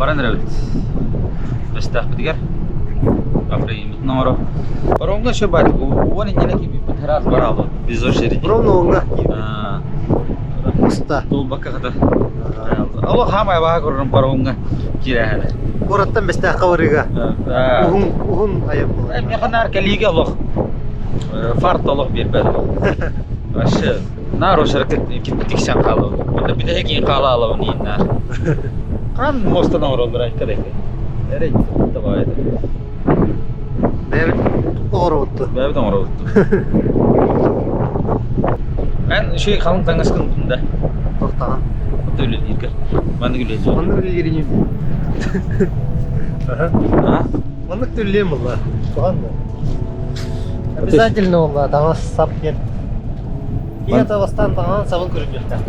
Баран эрэбит. Бэстээхпитигэр Афраиммытын оҥоро. Паромҥа еще баар уон инньэнэ киирбиппит раз бараалы без очереди. Ровно оҥҥа Уста. Туолбакка хата. Олох хаамай баха көрөрүм паромҥа киирээһэни. Куораттан Бэстээххэ барыыга. Уһун уһун айан буолар. Миэхэ наар кэлиигэ олох фарт олох биэрбэт. Вообще наар ошарыкка тиксэн хаалабын. Онно бүтэһик иин хаалаалабын иин наар. Хаан муостан оҥороллор айка да Эрэй табаайда. Бэйэбит оҥоробутту. Бэйэбит оҥоробутту. Эн үчүгэй халыҥ таҥаскын да. Тохтаҕын. Ото үлэлииргэр. Маннык үлэлиир. Маннык үлэлиирин. А? Маннык үлэлиэм буолла. Тухан да. Обязательно буолла таҥас сап диэн. Киһи бастаан таҥаһын сабын көрүнүөхтээх.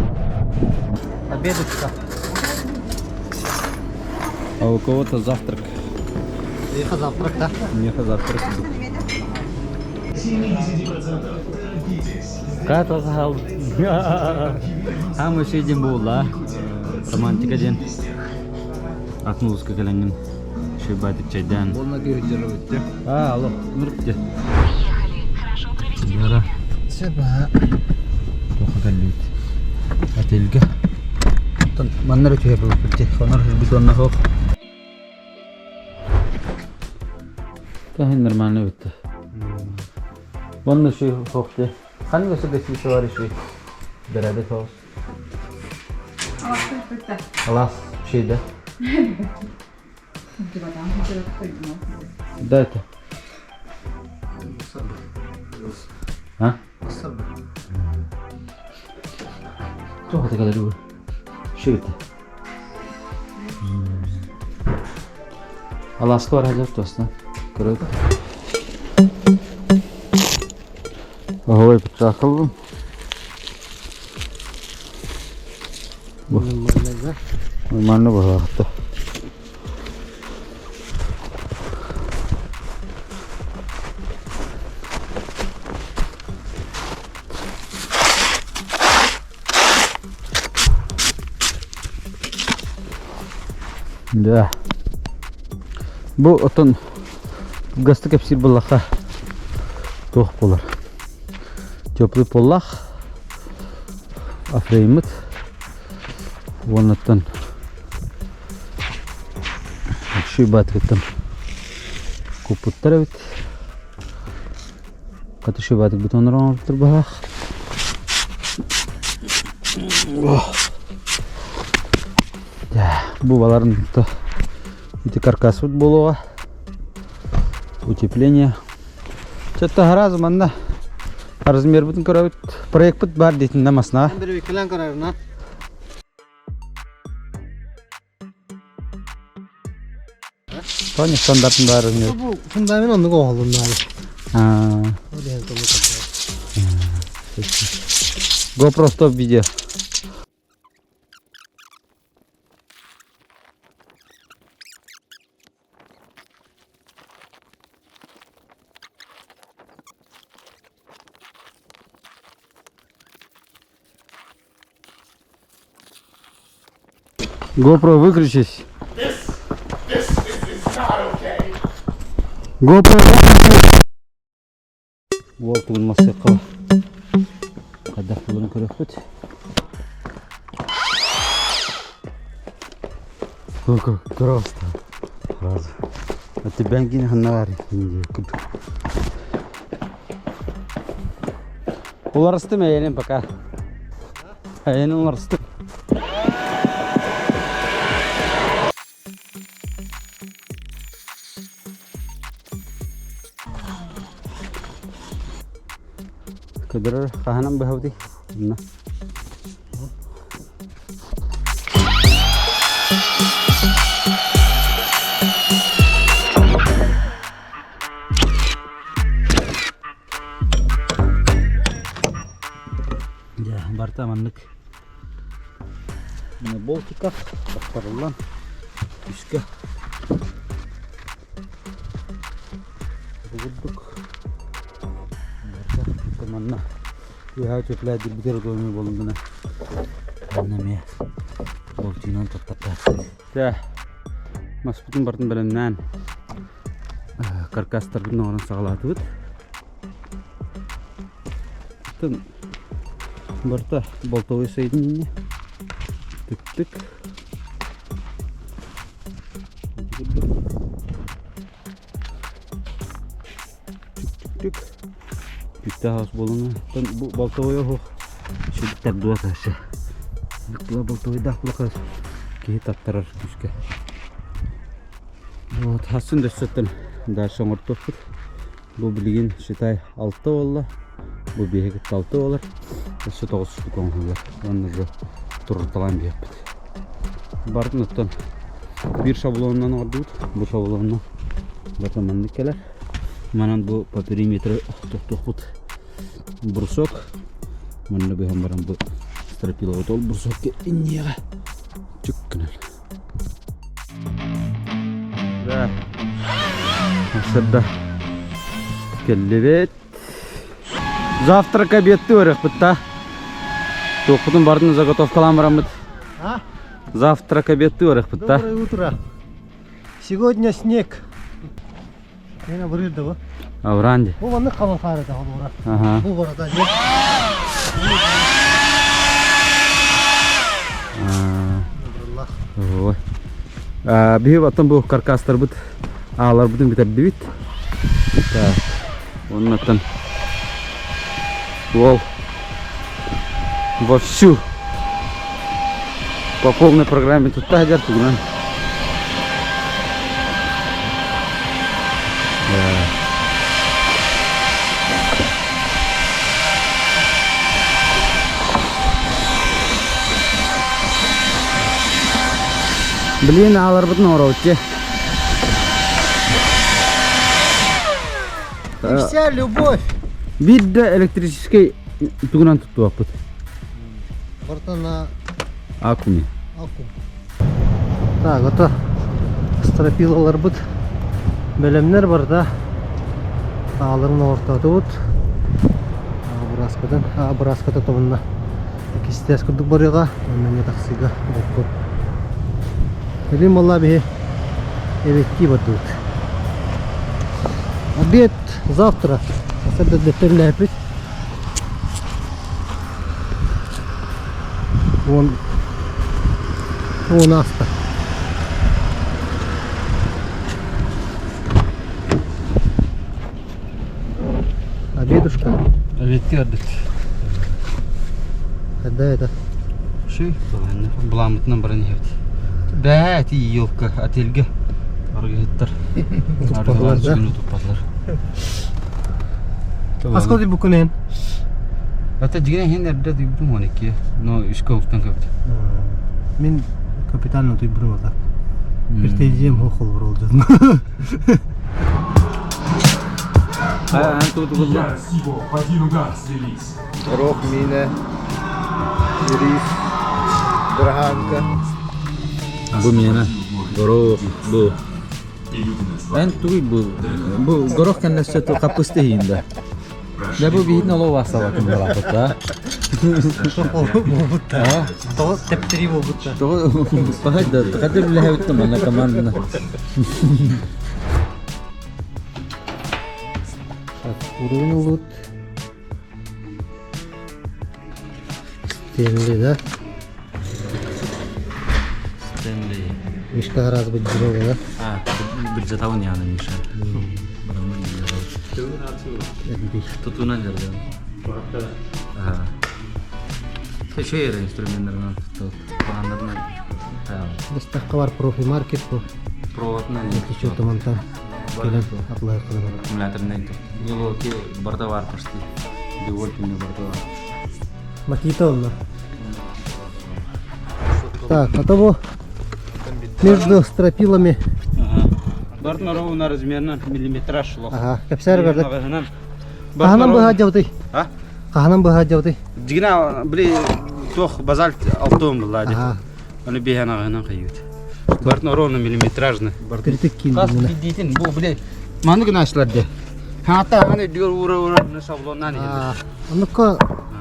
Обедушка. А у кого-то завтрак. Меха завтрак, да? Меха завтрак. Как сахал? Хам ден буолла. Романтика ден. Атын улууска кэлэҥҥин шөйбаатык чайдаан. Буолна киһи А, алло, нұртте. Себа. Туохха кэллибит? Отельга. Оттон манна эрэ түһэ буолбут Хонор хүрбүт уонна суох. Таһын нормально битте. Манна şu хоқты. Ханна өсө гостиница бар еще? Бәрәдек соғыс. Алас şeyde. Да это. А? Туох это кэлэр Шүгүтэ. Алааска бар сылдьар туосна. Көрөт. Оһуой пытаакылбын. Нормально быһаахта. Да. Бу отон гасты кэпсиир буоллахха туох буолар? Теплый поллах, афреймыт уоннаттан шибатыттан куппуттар эбит. Хата шибатык бутон оҥорбуттар баһаах. Бу баларын ити каркаспыт буолуоҕа. Утепление. Чё-то сразу манна размербытын көрөбүт. Проекпыт бар дейтин да масна. Бір көрөрүн Тони стандартын бары размер. Бу фундамент оннук оҥоһулуннаары. А, Ол иһин толук GoPro стоп видео. GoPro выключись. GoPro выключись. Уол тугун массыакка хайдах буоларын көрүөхпүт. Просто сразу. А тебя кини ханна баар курдук. Уларыстым эйэнин пока. Эйэнин уларыстым. Көдөрөр хаһанан быһабытый? Онно. Дьэ, барыта маннык болтика баттарыллан үскэ бу курдук манна үөһээ чөплээдирбитэр удобнай буоллун гына манна эмиэ болтинан туттартааттар. Маспытын барытын бэлэмнээн каркастарбытын оҥорон саҕалаатыбыт. Оттон барыта болтовой соединение. Түктүк. Түк-түк. Бүттэ хаос буолуҥа. Оттон бу болтовой оһох сүрдэр дуо ташы. Була болтовойдаах булака киһи таттарар күүскэ. Вот, хасын дөссөттөн дальше оҥортуохпут. Бу билигин считай алта буолла. Бу биэһи кытта алта буолар. Өссө тоҕус штука оҥоһуллар. Уонна уже турурталаан биһиэхпит. Барытын оттон биир шаблонунан оҥордубут. Бу шаблонунан барыта маннык кэлэр. Манан бу по периметру тохтуохпут брусок. Манна быһан баран бу стропиловый ол брусокка инниэҕэ чук гынан. Да. Сырда кэллибит. Завтрак обедты өрөхпүт та. Туохпутун бардын заготовкалаан бараммыт. А? Завтрак обедты өрөхпүт та. Доброе утро. Сегодня снег. Мен бұрыр да bu. Авранди. Бу маннык халан хаарыта холура. Ага. Бу барата Ой. Биһи оттон бу каркастарбыт ааларбытын бүтэрдибит. Так. Оннуттан уол вовсю по полной программе тутта сылдьар тугунан. Блин, ааларбытын оҥоробут И вся любовь. Биир да электрическэй тугунан туттубаппыт. Бартана Акуми. Акум. Так, ото стропилаларбыт бэлэмнэр барда. Ааларын ортотубут. Быраскатын, быраската тобунна. Кистээс курдук барыга, онно не тахсыга боппут. Билин болла биһи эбеттии бардыбыт. Обед завтра. Сарда дөттөллээппит. 10 ааста. Обедушка. Обедти көрдүк. Когда это? Шүй, буламытынан баран иһэбит. Бээ, ити елка отельге аргыһыттар. Туппатылар да? Туппатылар. Аскоди букунен. Ата дигэн хин эрдэ туйбутум 12. Но үскэ уктан көбүт. Мин капитально туйбурум ата. Претензиям хох холбор олдьон. Тутулла. Всего в один удар слились. Горох, мина, рис, драганка. Бу миэнэ. Горох бу. Эн тугуй бу? Бу горох кэннэсчэ хаппысты иһиндэ. Да бу биһин олоо басабатын балапыт Буолбутта. Тоҕо тэптэрии буолбутта. Тоҕо пахай да хата билэһэбиттэ манна командана. Так, уровень ылбыт. Стэнли, да? Стэнли. Мишка раз быть здоровый, да? А, билжатабын яны Миша. Тутунан жерде. Ага. Шөйер инструментлеринен тутту. Багандарынан. Быстахха бар профи маркет бу. Проводынан. Еще тумантан кэлэн атлаһы кылабар. Аккумуляторынан. Нилоки барда бар почти. Девольтинде барда бар. Макита онно. Так, а то между стропилами. Ага. Бартын ровно размерно миллиметраж лох. Ага, кэпсээр бэрдэ. Хаһанан быһа дьабытый? А? Хаһанан быһа дьабытый? Дигина, били, туох базальт алтуон булла ди. Ага. Аны биһэн аҕыһынан хайыт. Бартын ровно миллиметражны. Критик Хас киин биддиитин бу били маннык гынаачылар де. Хаата аны дүгөр уура уура шаблоннан иһэллэр. Оннукка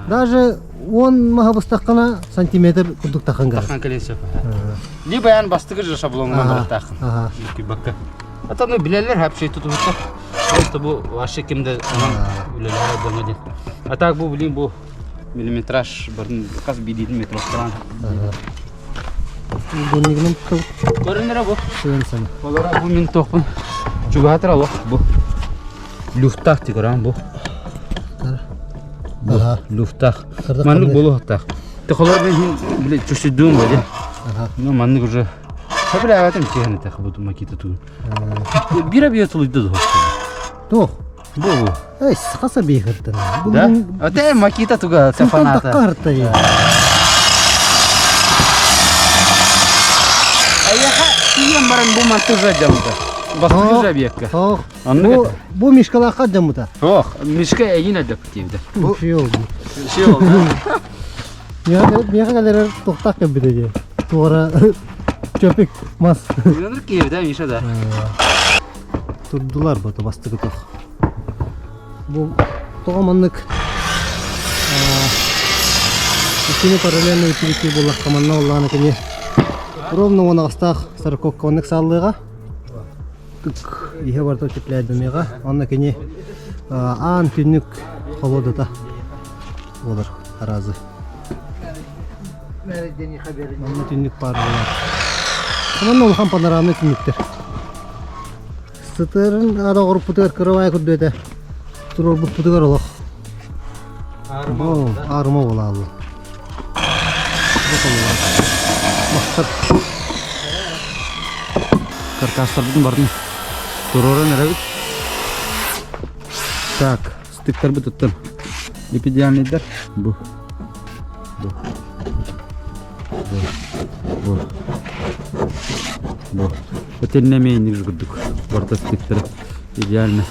даже он маһа быстаххына сантиметр курдук тахан гар. Тахан кэлин сөп. Либо ян бастыгы же шаблонунан барыктааххын. Күйбакка. А ну билэллэр вообще тутуһуттар. Просто бу вообще кимде онон үлэлэһэр дьоҥҥо диэн. А так бу блин бу миллиметраж барын хас биирдиитин метровтаан. Доннигынан Көрүнэрэ бу. Сыан сана. Олора бу мин тохпун. Чугаһатыр олох бу. Люфтах тигран бу. Бу люфтах. Маннык болуохтаах. Тохолор мен биле чөсүдүүм бу. Ну маннык уже Сөбүлээбэтим киһини тэх бу макита тугун. Бира бие тулуйда да Туох? Бу бу. Эй, хаса биихыртан. Да? Ате макита туга фаната. Таккарта. Аяха тиен баран бу манты уже жамыта. Бастыгы же объектка. Ох. Бу бу мишкалаха жамыта. Ох, мишка эйин адап тиевде. Бу фиол. Фиол. Миэхэ кэлэрэр туохтаах кэлбитэ дии. Туора чөпүк мас. Уйаныр киевде Миша да. Турдулар бу бастыгы тох. Бу тоҕо маннык иккини параллельно үтүрүтүү буоллахха манна оллаана кини ровно уон аҕыстаах сороковка оннук сааллыаҕа иһэ барыта утепляйданыаҕа онно кини аан түннүк холуодата буолар аразы. Манна түннүк баар буолар. Манна улахан панорамный түннүктэр. Сытырын ада оҕоруппутугар кыравай курдук этэ. Туруорбуппутугар олох. Аарыма буолаалла. Мастар. Каркастарбытын барын туруоран эрэбит. Так, стыктарбыт туттан. Эпидиальныйдар бу. Бу. Бу. Бу. Бу. Отельне мейник курдук. Барта стыктары идеально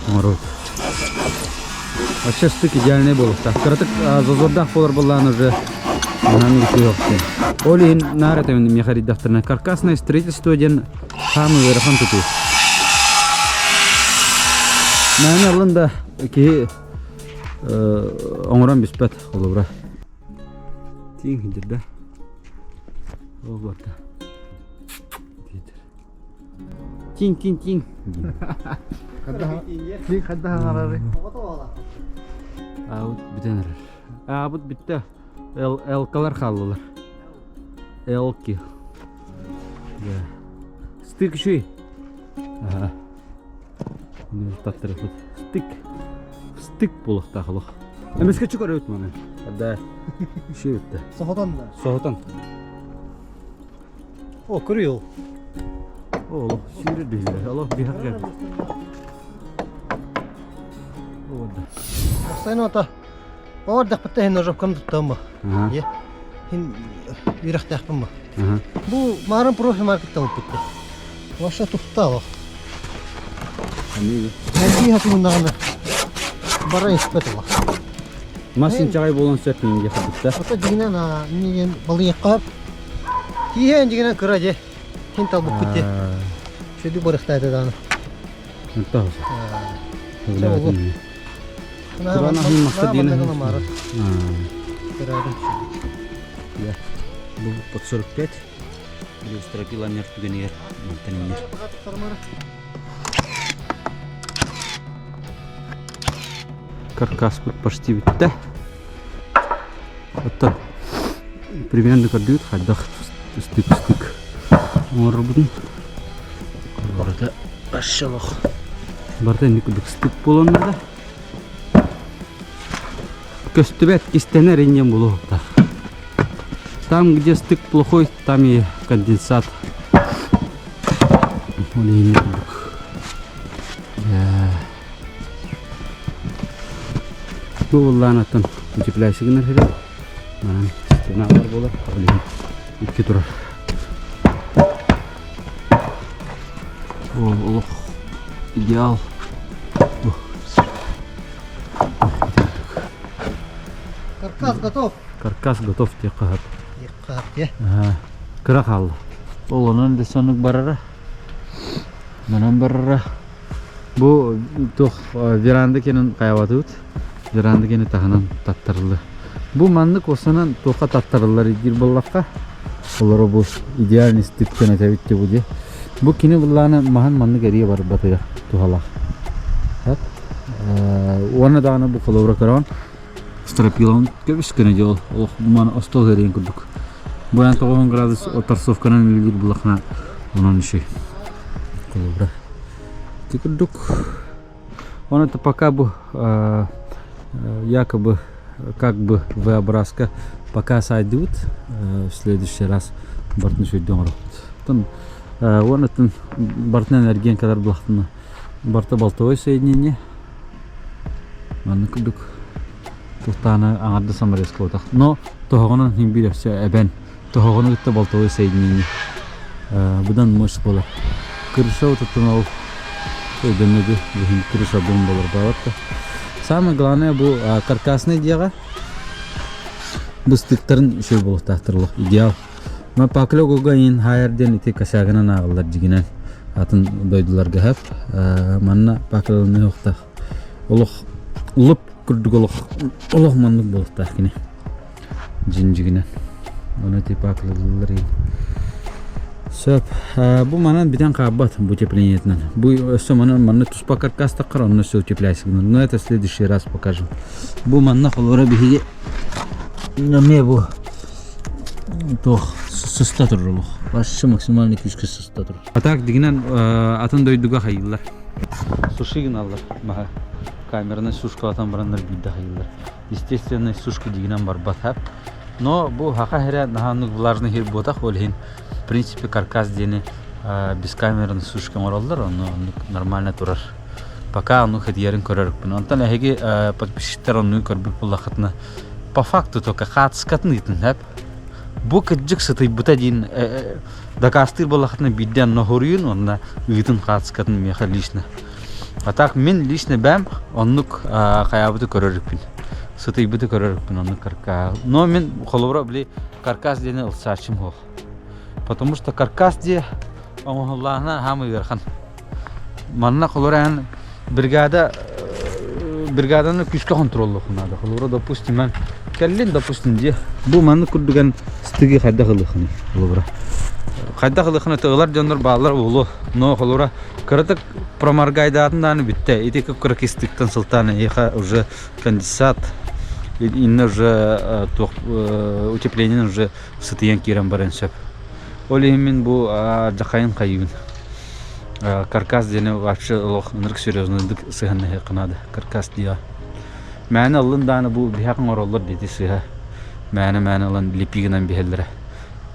оҥоробут. Вообще стык идеальный буолуохтаах. Кыратык зазордаах буолар буоллаан уже манан үтүөхтэн. Ол иһин наар этэбин миэхэ эрийдэхтэринэ каркасное строительство диэн хаамы ыарахан тутуу. Мээнэ ылын да киһи оҥорон бүспэт холобура. Тииҥ сылдьар да. Ол барда. Тиҥ тиҥ тиҥ. Тиҥ хайдах аҥарарый? Аабыт бүтэн эрэр. Аабыт бүттэ. Элкалар хааллылар. Элки. Стык үчүгэй. Аха. Таттырыппыт. Стык. Стык буолуохтаах олох. Эмискэ көрөбүт маны. Да. Үчүгэй бүттэ. Соһотон да. Соһотон. О, көрүө. Олох сүүрэр биһилэр. Олох биһэҕэ. Сайын ата Оор дахпытта хин ножовканы туттаам ба. Е. Хин үрэхтээхпин ба. Бу мааран профи маркеттан ылбыппыт. Вообще туттаах. Мэлдьи хатылыннаҕына бара испэт ыла. Мас инчэҕэй буолан сөп миингэ хабытта. Ото дьигинэн миниген балыйахха тииһэн дьигинэн кыра дьэ. Хин талбыппыт дьэ. Шөдү барыхтаата даҕаны. Бу под 45 плюс стропиланер түгэнигэр мантан иҥнэр. Каркаспыт почти бүттэ. Оттон примерно көрдүгүт хайдах ыстык-ыстык оҥорорбутун. Барыта Ашшалох. Барыта инник курдук ыстык буолан да. Көстүбэт кистэнэр инньэн буолуохтаах. Там, где стык плохой, там и конденсат. Ол иһин курдук. Бу буллаан аттан утепляющий гынар сирэ. Манан стена бар буолар. Ол иһин икки турар. Ол олох идеал. Каркас готов. Каркас готов диэххэ сөп. Диэххэ Кыра хаалла. Ол онон да сонук барара. Манан барара. Бу туох веранда кэнин хайабатыбыт. Веранда кэни таһынан таттарыллар. Бу маннык осанан туохха таттарыллар диир буоллахха. Олоро бу идеальный стык диэн этэбит бу дии. Бу кини былаана маһын маннык эрийэ барбатыгар туһалаах. Уонна даҕаны бу холобура көрөҕүн стропилон көбүс гына дьол олох маны остуол эрийэн курдук. Бу эн 90 градус торцовканан үлэлиир булахына онон үчүгэй. Холобура. Ити курдук. Он это пока бы якобы как бы V-образка пока сайдыбыт в следующий раз бартын үчүгэй оҥоробут. Оттон уонна бартынан эргиэн кэлэр булахтына барта болтовой соединение маннык курдук туохтааны аҥарда саморезкалатах но тоһоҕонон иһин биир өссө эбэн тоһоҕону кытта болтовой соединение быдан мощь буолар крыша утуттун ол өйдөннөдү иһин крыша бум болор баабат да самое главное бу каркасный дьиэҕэ быстыктарын үчүгэй буолуохтаахтар олох идеал ма паклёгуга иин хаайар диэн ити косягынан ааҕыллар дьигинэн атын дойдуларга хап манна пакланыахтаах олох лып курдук олох олох маннык буолуохтаах кини дьиҥ-дьиҥинэн. Ону типа акылыллар Сөп. Бу манан бүтэн хаалбат бу утеплениетынан. Бу өссө манан манна туспа каркастаххар онно все утепляйся. Но это в следующий раз покажем. Бу манна холура биһиги эмиэ бу туох сыста турар олох. Вообще максимальный күүскэ сыста турар. А так дигинэн атын дойдуга хайыыллар. Суши гыналлар маһа. Камераны сушкалатан бараннар биирдэ хайыыллар. Естественный сушка дигинэн барбат Но бу хаха эрэ наһааннык влажный сир буотах ол иһин в принципе каркас диэни бескамерный сушка оҥороллор онно оннук нормально турар. Пока ону хэтийэрин көрөрүкпүн. Онтон эһиги подписчиктар оннугу көрбүт буоллаххытына по факту только хаатыскатын ыытын сөп. Бу кырдьык сытыйбыта диин дакаастыыр буоллаххытына биирдэ онно хоруйун уонна ыытын хаатыскатын миэхэ лично. А так мин лично бэм оннук хайаабыты көрөрүкпүн. Сытыйбыты көрөрүкпүн оннук каркас. Но мин холобура били каркас диэни ылсааччым суох. Потому что каркас диэ оҥоһуллааһына хаамый ыарахан. Манна холобура эн бригада бригаданы күүскэ хонтуруоллуоххун наада. Холобура, допустим, мен кэллин, допустим, дии. Бу маннык курдук эн стыгы хайдах ылыаххыный, холобура. Хайдах ылыаххына тыгылар дьоннор бааллар буолуо. Но холобура кыратык проморгайдаатын дааны бүттэ. Ити кып-кыра стыктан сылтаан эйиэхэ уже конденсат инна уже туох утепление уже сытыйан киирэн баран сөп. Ол иһин мин бу дьахайын хайыыбын. Каркас диэни вообще олох ынырык серьезныйдык сыһаннаһыахха наада. Каркас диэҕэ. Мээнэ ыллын дааны бу биһэх оҥороллор диэти сыыһа. Мээнэ-мээнэ ылан лепи гынан биһэллэрэ.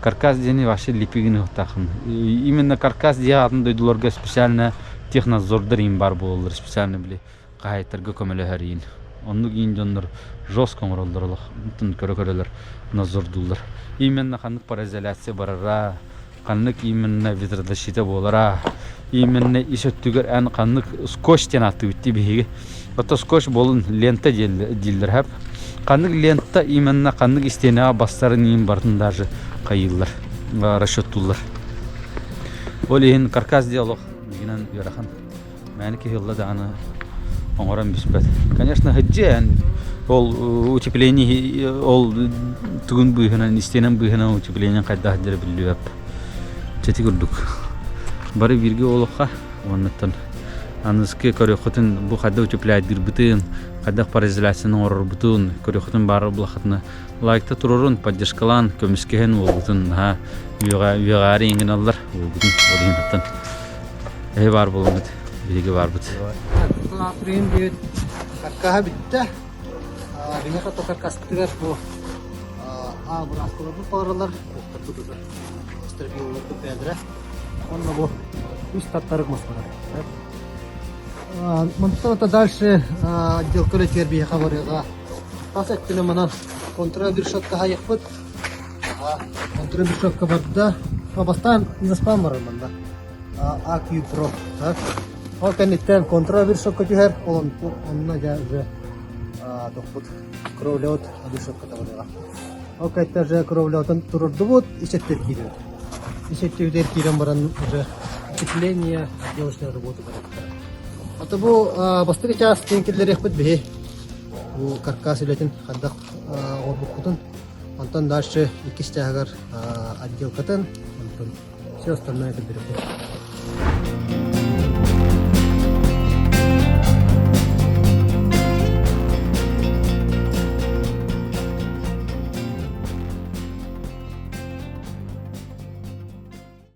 Каркас диэни вообще лепи гыныахтааххын. Именно каркас диэ атын дойдуларга специально технадзордар иин баар буолаллар специально били хаһаайыттарга көмөлөһөр иин. Оннук иин дьоннор жестко оҥороллор олох көрө-көрөлөр надзордууллар. Именно ханнык пароизоляция барара, ханнык именно ветрозащита буолара, именно ис өттүгэр эн ханнык скотч диэн ааттыыбыт дии биһиги. Ото скотч буолун лента дииллэр хэп. Ханнык лента именно ханнык истиэнэҕэ бастарын иин барытын даже хайыыллар, расчеттууллар. Ол иһин каркас диалог дигинэн ыарахан. Мээнэ киһи ылла даҕаны оҥорон бүспэт. Конечно, сылдьыан ол утепление ол тугун быыһынан, истиэнэн быыһынан утепление хайдах сылдьара биллибэт. Чэти курдук. Бары бииргэ олохха уоннаттан аныскы көрүөххүтүн бу хайдах утепляйдыырбытын, хайдах пароизоляцияны оҥорорбутун көрүөххүтүн баар булаххытына лайкта турорун, поддержкалаан, көмүскэһэн уолгутун наһаа үөҕээри иҥиналлар уолгутун ол иһин Эһи баар буолуммут, биһиги баарбыт. Лаапырыйым бүт каркаһа бүттэ. Биһиэхэ то каркастыгар бу аабыраскаларбыт бааралар, охторбут стропилаларбыт бэйэлэрэ. Онно бу үс таттарык мас барар. Мантан ата дальше отделка үлэтигэр биһиэхэ барыаҕа. Тас өттүнэн манан контрабиршотка хайыхпыт. Контрабиршотка барда. Бастаан изоспан барар манна. AQ Pro. Ол кэнниттэн контравершокка түһэр, ол онно дьэ уже тохпут кровлеот обрешетка табарыаҕа. Ол кэнниттэн уже кровлеотун турурдубут, исэттэр киирэр. Исэттибитигэр киирэн баран уже утепление, отделочная работа барыахтара. Ата бу бастакы чаас диэн киллэриэхпит биһи бу каркас үлэтин хайдах оҥорбуккутун. Онтон дальше иккис чааһыгар отделкатын, онтон все остальное это берем.